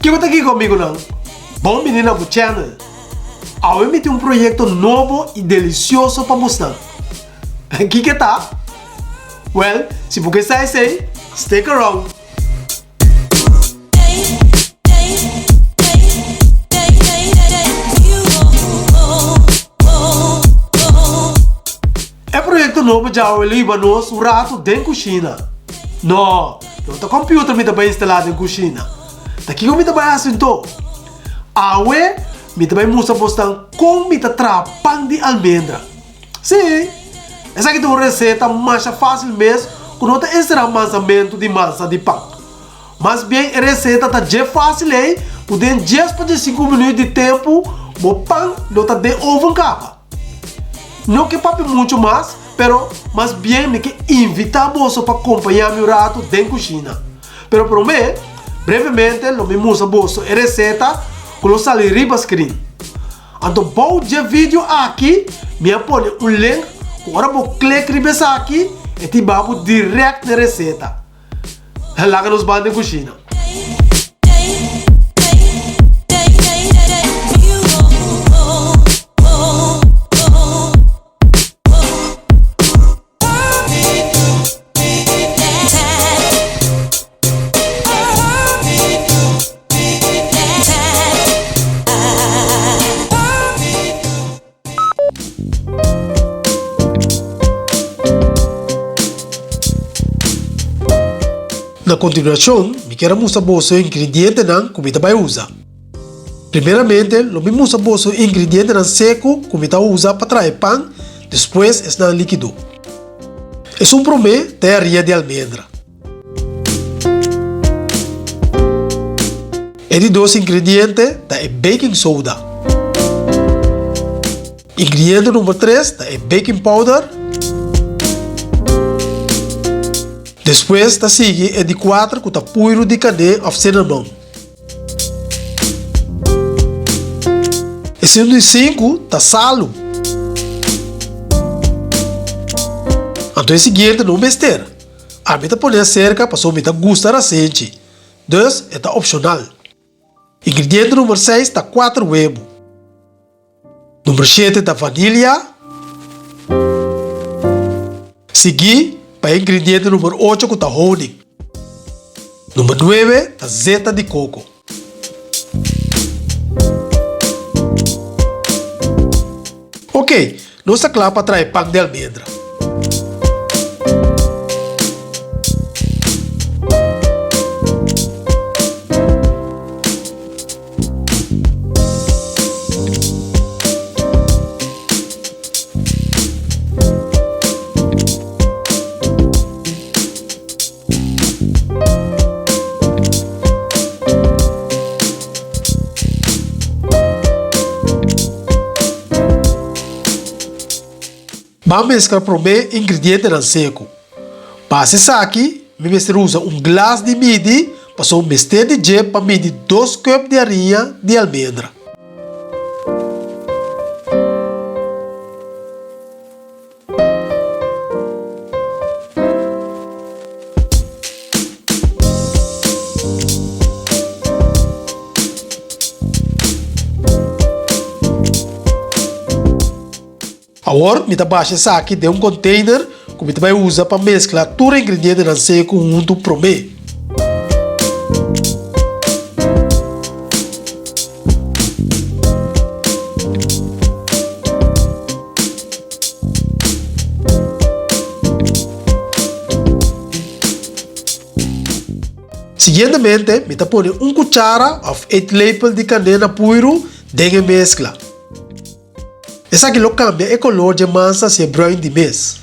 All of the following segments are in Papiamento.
Kiko ta kiko amigunan? Bon bini na bo channel! Awe mi tin un proyekto nobo i delisioso pa bosnan. Kiko e ta? Wèl, si bo ke sa esei, stick around! E proyekto nobo djawe lo hiba nos un ratu den kushina. No, no ta computer mi ta bai instalá den kushina. Ta kiko mi ta bai hasi anto? Awe mi ta bai mustra bosnan kon mi ta traha pan di almendra. Sí, esaki ta un reseta masha fásil mes ku no ta enserá mansamentu di mansa di pan. Mas bien e reseta ta dje fásil ei ku den djes pa diesinku minüt di tempu bo pan lo ta den oven kaba. No ke papia muchu mas, pero mas bien mi ke invitá boso pa kompañá mi un ratu den kushina. Pero promé, brevemente lo mi mustra boso e reseta ku lo sali riba skrin. Anto bou dje video aki mi a pone un link ku ora bo klik riba esaki e ta hiba bo dirèkt na e reseta. Laga nos ban den kushina. Na kontinuashon mi kier a mustra boso e ingredientenan ku mi ta bai usa. Primeramente lo mi mustra boso e ingredientenan seku ku mi ta usa pa traha e pan, despues esnan likido. Esun promé ta e haria di almendra. E di dos ingrediente ta e baking soda. Ingrediente number tres ta e baking powder. Despues ta sigui e di kuater ku ta puiru di kané òf cinnamon. Esun di sinku ta salu. Anto e siguiente no mester. Ami ta pone aserka pasobra mi ta gusta rasenchi, dus e ta opshonal. Ingrediente number seis ta kuater webu. Number shete ta vanilia. Sigui pa e ingrediente number ocho ku ta honing. Number nuebe ta zeta di koko. Ok, nos ta kla pa traha e pan di almendra. Ban meskla promé ingredientenan seku. Pa hasi esaki, mi mester usa un glas di midi pasobra mester di dje pa midi dos kùp di hariña di almendra. Awor mi ta basha esaki den un container ku mi ta bai usa pa meskla tur e ingredientenan seku huntu promé. Siguientemente mi ta pone un kuchara òf eetlepel di kanela puiru den e meskla. Esaki lo kambia e kolor dje mansa si e bruin di mes.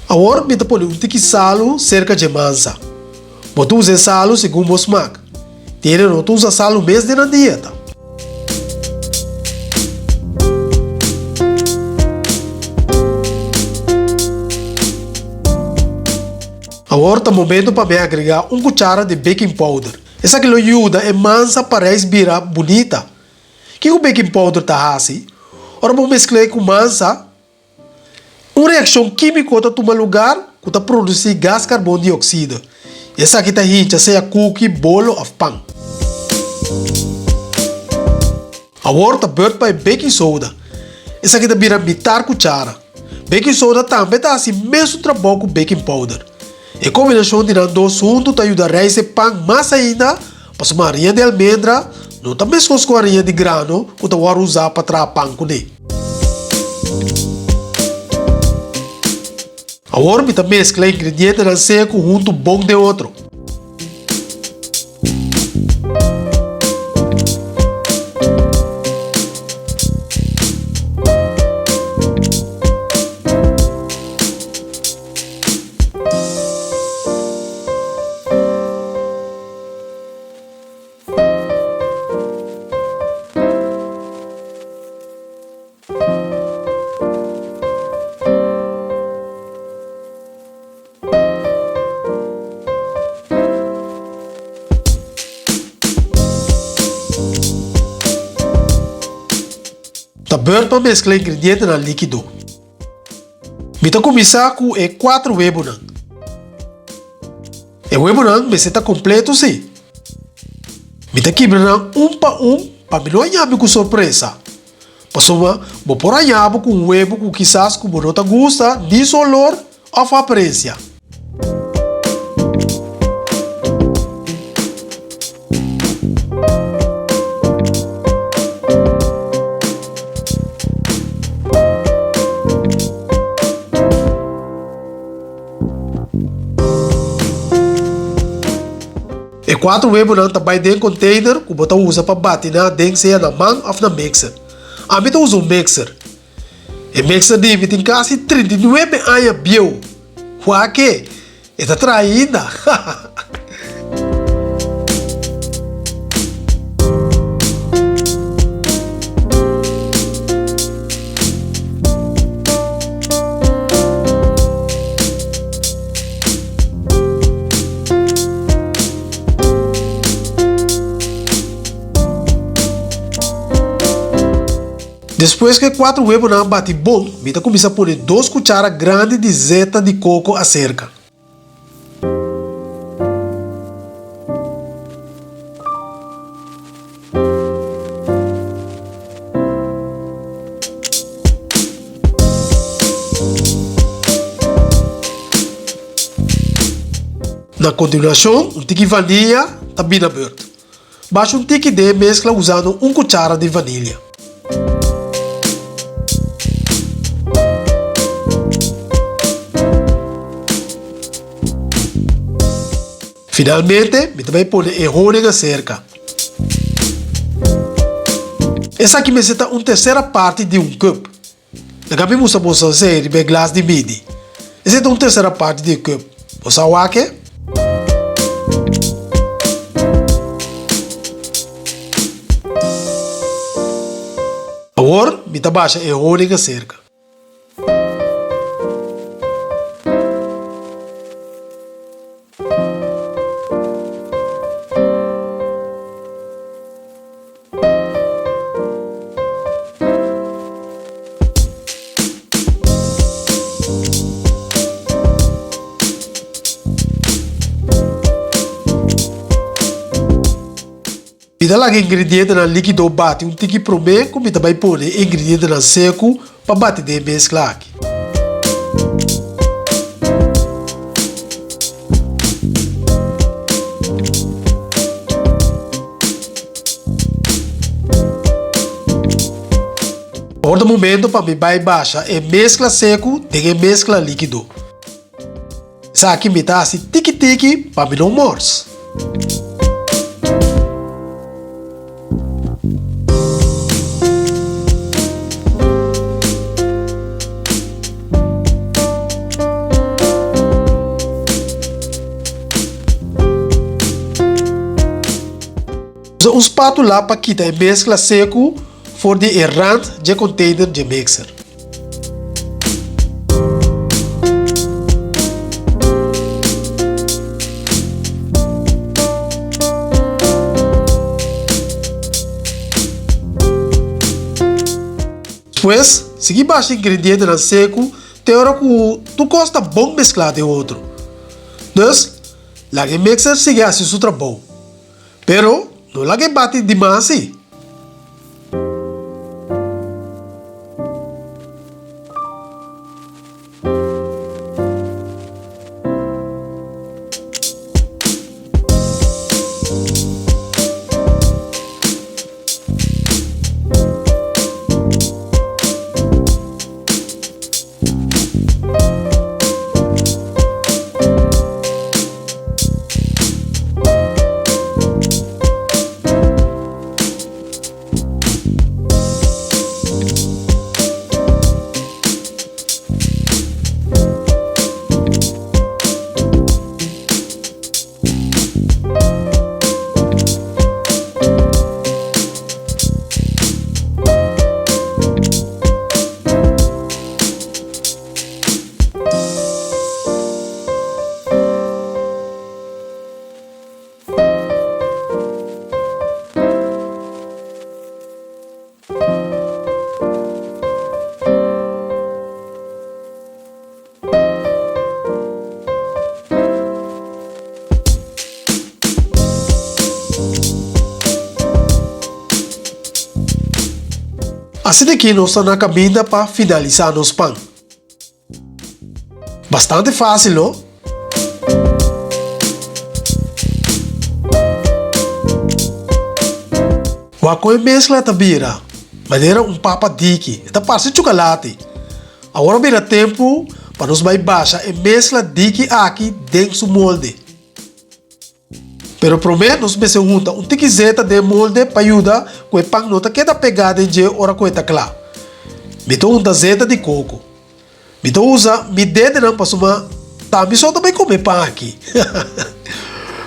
Awor mi ta pone un tiki salu serka dje mansa. Bo ta usa e salu segun bo smak. Tene no ta usa salu mes den nan dieta. Awor ta momento pa mi agrega un cuchara di baking powder. Esaki lo yuda e mansa pa rijst bira bunita. Kiko baking powder ta hasi? Ora bo mescl'e cu mansa, un reaccion quimico ta tuma lugar cu ta produci gas carbon dioxide. Esaki ta hincha sea cuki, bolo of pan. Awor ta beurt pa e baking soda. Esaki ta bira mitar cuchara. Baking soda tambe ta hasi mesun trabou ku baking powder. E kombinashon di nan dos huntu ta yuda reis e pan mas ainda pasobra hariña di almendra no ta meskos ku hariña di grano ku ta wòrdu usá pa traha pan kuné. Awor mi ta meskla e ingredientenan seku huntu bon den otro. Ta beurt pa meskla ingredientenan likido. Mi ta kuminsá ku e kuater webonan. E webonan mester ta kompleto si. Mi ta kibra nan un pa un pa mi no haña mi ku sorpresa. Pasobra bo por haña bo ku un webo ku kisas ku bo no ta gusta ni su olor òf aparensia. E kuater webonan ta bai den container ku bo ta usa pa bati nan den sea na man òf na mixer. Ami ta usa un mixer. E mixer di mi tin kasi 39 aña bieu. Wak-e, e ta traha ainda. Despues ku e kuater webonan a bati bon, mi ta kuminsá pone dos kuchara grandi di zeta di koko aserka. Na kontinuashon, un tiki vanilia ta bina beurt. Basha un tiki den e meskla usando un kuchara di vanilia. Finalmente, mi ta bai pone e honing aserka. Esaki mester ta un tersera parti di un cup. Laga mi mustra boso esei riba e glas di midi. Esei ta un tersera parti di e cup. Boso a wak e? Awor mi ta basha e honing aserka. Mi ta laga e ingredientenan likido bati un tiki prome ku mi ta bai pone e ingredientenan seku pa bati den e meskla aki. Awor ta momento pa mi bai basha e meskla seku den e meskla likido. Esaki mi ta hasi tiki tiki pa mi no mors. Usa un spatula pa kita e meskla seku for di e rand dje container dje mixer. Despues, sigui basha ingredientenan seku te ora ku tur kos ta bon mesklá den otro. Dus, laga e mixer sigui hasi su trabou. Pero, no laga e bati dimas sí. Asina ki nos ta na kaminda pa finalisá nos pan. Bastante fácil, no? Wak kon e mezcla ta bira, manera un papa diki, e ta parse chocolate. Awor a bira tempu pa nos bai basha e mezcla diki aki den su molde. Pero promé nos mester hunta un tiki zeta den e molde pa yuda ku e pan no ta keda pegá den dje ora ku e ta kla. Mi ta hunta zeta di koko. Mi ta usa mi dedenan pasobra ta mi so ta bai kome pan aki.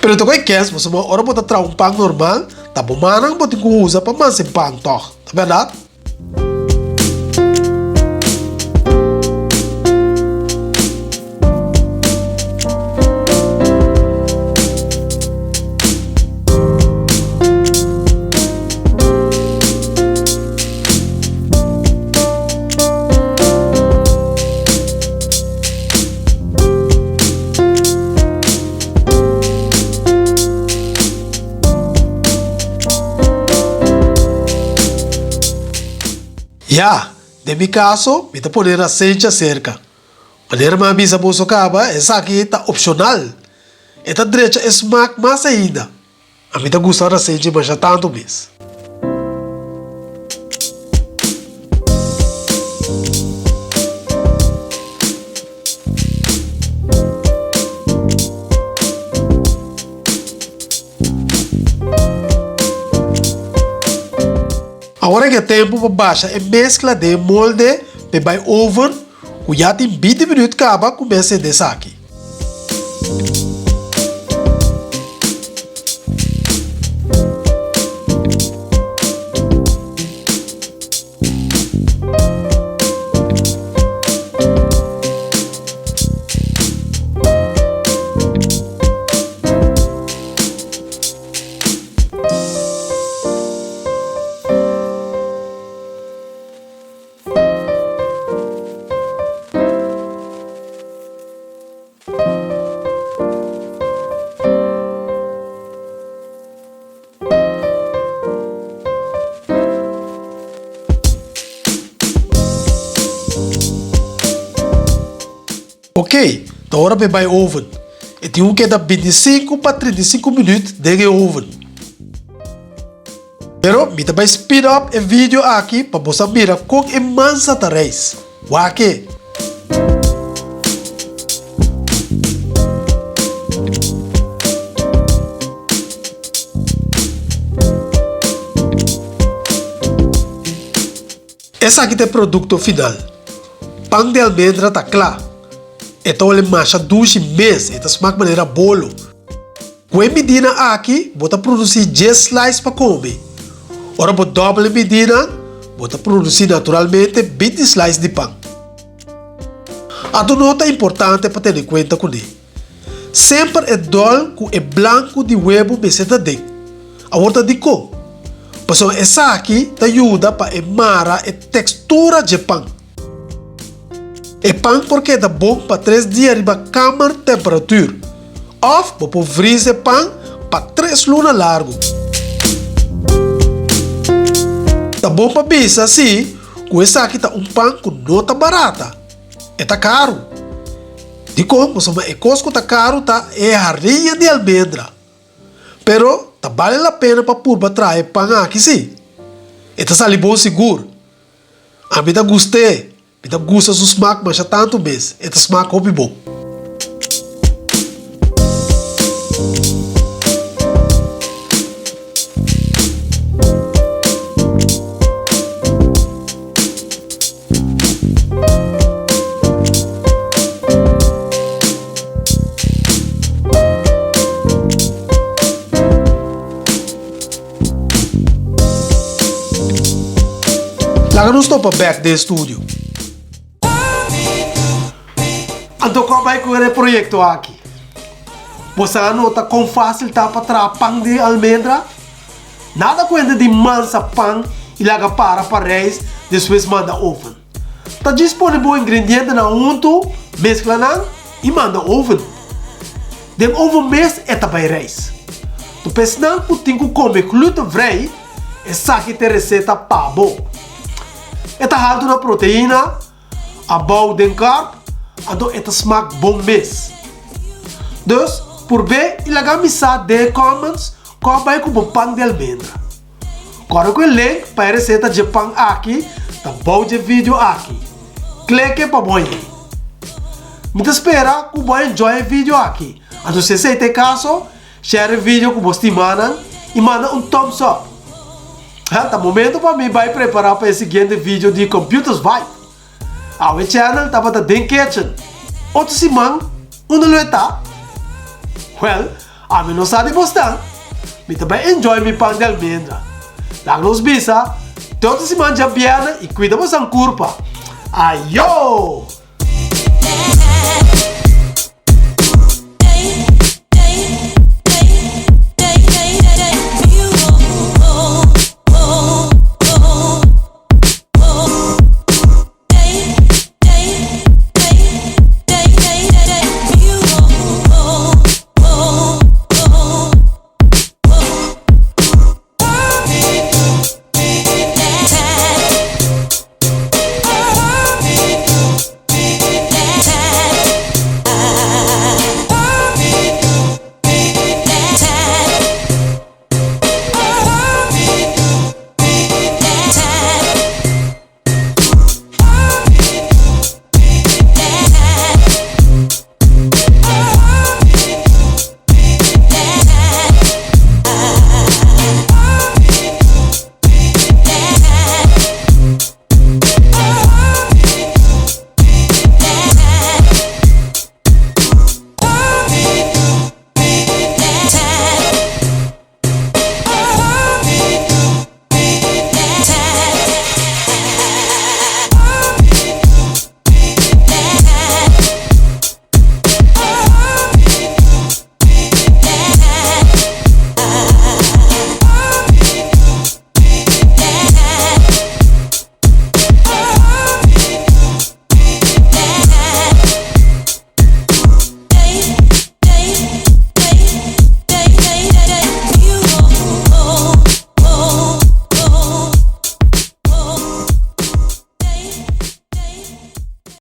Pero ta koi kens pasobra ora bo ta traha un pan normal ta bo mannan bo tin ku usa pa mansa e pan tòg, ta bèrdat? Ya, den mi kaso, mi ta pone rasencha serka. Manera mi a bisa boso kaba, esaki ta opshonal. E ta drecha e smak mas ainda. Ami ta gusta rasenchi masha tantu mes. Awor a tempu pa basha e meskla den e molde p'e bai oven ku ya tin binti minüt kaba ku mi a sende esaki. Ok, ta ora pa e bai oven. E tin ku keda bintisinku pa trintisinku minüt den e oven. Pero mi ta bai speed up e video aki pa boso a mira kon e mansa ta reis. Wak e! Esaki ta e produkto final. Pan di almendra ta kla. E ta wole masha dushi mes, e ta smak manera bolo. Ku e midina aki bo ta produsí djes slice pa kome. Ora bo dòbel e midina, bo ta produsí naturalmente binti slice di pan. Anto nota importante pa tene kuenta kuné. Semper e dòl ku e blanku di webu mester ta den. Awor ta dikon? Pasobra esaki ta yuda pa e mara e tekstura dje pan. E pan por keda bon pa tres dia riba kamer temperatur òf bo por vris e pan pa tres luna largu. Ta bon pa bisa si ku esaki ta un pan ku no ta barata, e ta karu. Dikon? Pasobra e kos ku ta karu ta e hariña di almendra. Pero ta bale la pena pa purba traha e pan aki si. E ta sali bon sigur. Ami ta gust'é, mi ta gusta su smak masha tantu mes, e ta smak hopi bon. Laga nos topa bek den studio. Anto kon bai ku e proyekto aki? Bo sa nota kon fásil ta pa traha pan di almendra? Nada kuenta di mansa pan i laga para pa reis despues manda oven. Ta djis pone bo ingredientenan huntu, meskla nan i manda oven. Den oven mes e ta bai reis. To pa esnan ku tin ku kome glutenvrij, esaki ta e reseta pa bo. E ta haltu na proteina, Abou den karp, anto e ta smak bon mes. Dus, purb'é i laga mi sa den e comments kon bai ku bo pan di almendra. Kòrda ku e link pa e reseta dje pan aki ta bou dje video aki. Kleke pa bo hañ'é. Mi ta spera ku bo a enjoy e video aki, anto si esei ta e kaso, Share e video ku bo stimanan i manda un thumbs up. Ha, ta momento pa mi bai prepara pa e siguiente video di Computers Vibe. Awe channel tabata den kitchen. Otro siman, unda lo e ta? Well, ami no sa di bosnan. Mi ta bai enjoy mi pan di almendra. Laga nos bisa, te otro siman djabièrnè i kuida bosan kurpa. Ayo!